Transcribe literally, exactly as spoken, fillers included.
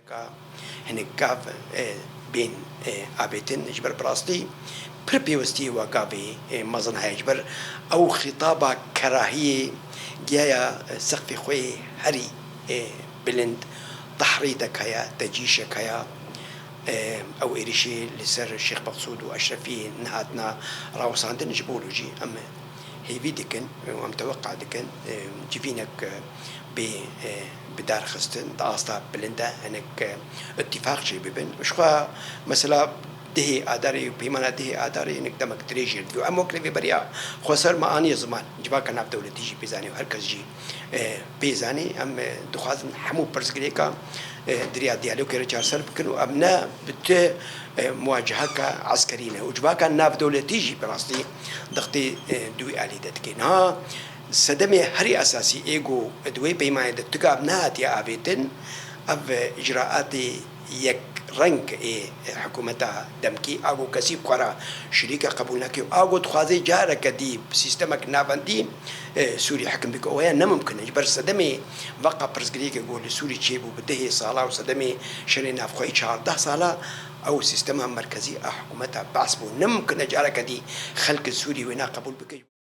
Ka hinek gav, e, bên, e, avêtin, ji ber bi rastî pir pêwestiyê wa gavê, e, mezin heye, ji ber ew xîtaba kerahiyê giyaya, e, seqfê xwe yê herî, e, bilind, tehrîdek heye, tecîşek heye. E, ew êrişê li ser Şêx Meqsûd û Eşrefî nehatina rawesandin, ji bo wilo jî em hêvî dikin û em teweqa dikin, e, civînek, e, bê, e, bi dar xistin, di asta bilind de hinek, e, îtîfaq jî bibin. Ji xwe mesela dehê Adarê û peymana dehê Adarê hinek demek dirêj jî divê. Em wek rêveberiya xweser me aniye ziman. Civaka navdewletî jî pê zanî û her kes jî, e, pê zanî. Em, e, dixwazin hemû pirsgirêka, e, di riya diyalogê re çareser bikin û em ne bi ti, e, muwaceheka eskerî ne. Û civaka navdewletî jî bi rastî dixtê, e, di wî alî de dike. Niha sedemê herî esasî ê ku di wê peymanê de tu gav nehatiye avêtin, ev, e, îcraatê yekreng ê, e, hikûmeta demkî, a ku kesî bi xwe re şirîke qebûl nake û a ku dixwaze careke dî bi sîstemek navendî, e, Sûrî hikim bike. Ew ya ne mimkin e. Ji ber sedemê veqa pirsgirêkê ku li Sûrî çêbû bi dehê sala û sedemê şerê navxweyî çardeh sala, ew sîstema merkezî a hikûmeta Be's bû. Ne mimkin e careke dî xelkê Sûrî wêna qebûl bike.